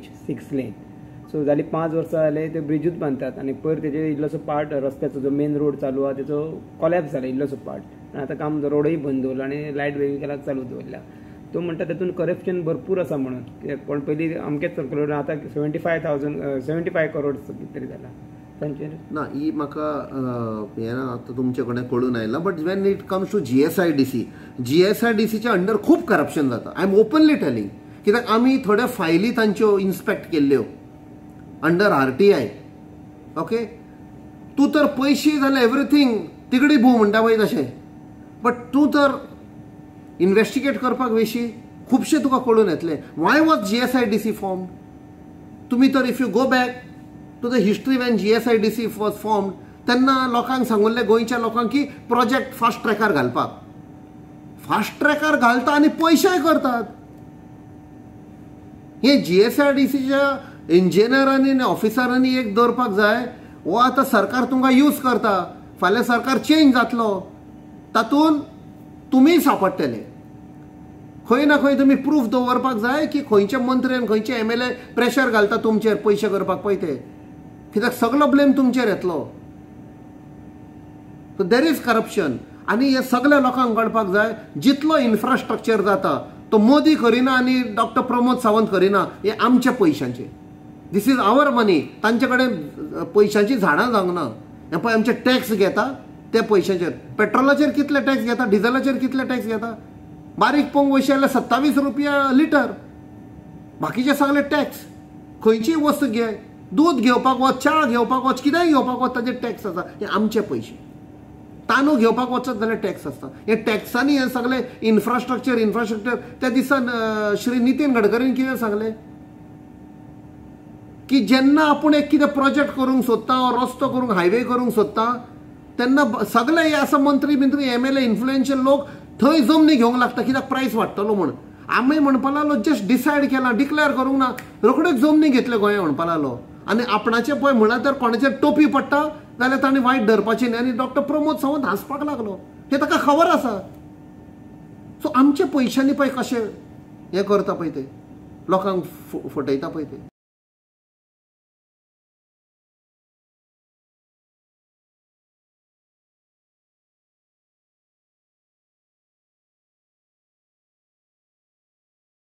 Bridge 6 lane. So जाली 5 वर्सां जाले ते ब्रिजूच बांदतात आनी पयर तेजे इल्लोसो पार्ट रस्त्याचो जो मेन रोड चालू आहा तेचो कोलॅप्स जाला इल्लोसो पार्ट आनी आतां काम रोडूय बंद दवरला आनी लायट वेहिकलाक चालू दवरल्या. तो म्हणटा तेतून करप्शन भरपूर आसा म्हणून, कित्याक पण पयलीं अमकेच करोड आतां 75 करोड कितें तरी जाला तांचेर. ना ही म्हाका हें ना आतां तुमचे कडेन कळून आयला. But when it comes to GSIDC, जीएसआयडीसीच्या under खूब करप्शन जाता. I am openly telling, कित्याक आमी थोड्यो फायली तांच्यो इन्स्पेक्ट केल्ल्यो अंडर आरटीआय. ओके, तूं तर पयशे जाल्यार एवरीथींग तिगडी भू म्हणटा पळय तशें, बट तूं तर इन्वेस्टिगेट करपाक वेशी खुबशें तुका कळून येतलें. Why was GSIDC formed? तुमी तर if you go back to the history when GSIDC was formed तेन्ना लोकांक सांगुल्लें, गोंयच्या लोकांक, की प्रोजेक्ट फास्ट ट्रॅकार घालपाक. फास्ट ट्रॅकार घालता आनी पयशेय करतात. हे जीएसआयडीसीच्या इंजिनियरांनी आनी ऑफिसरांनी एक दवरपाक जाय, हो आतां सरकार तुमकां यूज करता, फाल्यां सरकार चेंज जातलो, तातूंत तुमी सांपडटले. खंय ना खंय तुमी प्रूफ दवरपाक जाय की खंयचे मंत्री आनी खंयचे एमएलए प्रेशर घालता तुमचेर पयशे करपाक पळय ते, कित्याक सगलो ब्लेम तुमचेर येतलो. सो there is corruption आनी हे सगल्या लोकांक कळपाक जाय. जितलो इन्फ्रास्ट्रक्चर जाता तो मोदी करिना आनी डॉक्टर प्रमोद सावंत करिना, हे आमच्या पयशांचे. This is our money. तांचे कडेन पयशांची झाडां जावंक ना. हे पळय आमचे टॅक्स घेता ते पयशांचेर, पेट्रोलाचेर कितले टॅक्स घेता, डिझलाचेर कितले टॅक्स घेता. बारीक पळोवंक वयशी जाल्यार 27 रुपया लिटर, बाकीचे सगळे टॅक्स. खंयचीय वस्त घे, दूद घेवपाक वच, च्या घेवपाक वच, कितेंय घेवपाक वच, ताजेर टॅक्स आसा. हे आमचे पयशे. तांदूळ घेवपाक वचत जाल्यार टॅक्स आसता. हे टॅक्सांनी हे सगळे इन्फ्रास्ट्रक्चर. त्या दिसा श्री नितीन गडकरीन कितें सांगलें की जेन्ना आपूण एक कितें प्रोजेक्ट करूंक सोदता, रस्तो करूंक, हायवे करूंक सोदता, तेन्ना सगळे हे आसा मंत्री बिंत्री एमएलए इन्फ्लुएन्शियल लोक थंय जमनी घेवंक लागता, कित्याक प्रायस वाडटलो म्हूण. आमी म्हणपा लागलो जस्ट डिसायड केलां, डिक्लेअर करूंक ना, रोखडेच जमनी घेतले गोंया म्हणपा लागलो. आनी आपणाचें पळय म्हळ्यार तर कोणाचेर टोपी पडटा जाल्यार ताणें वायट धरपाची न्ही. आनी डॉक्टर प्रमोद सावंत हांसपाक लागलो, हें ताका खबर आसा. सो आमच्या पयशांनी पळय कशें हें करता पळय ते, लोकांक फटयता पळय ते.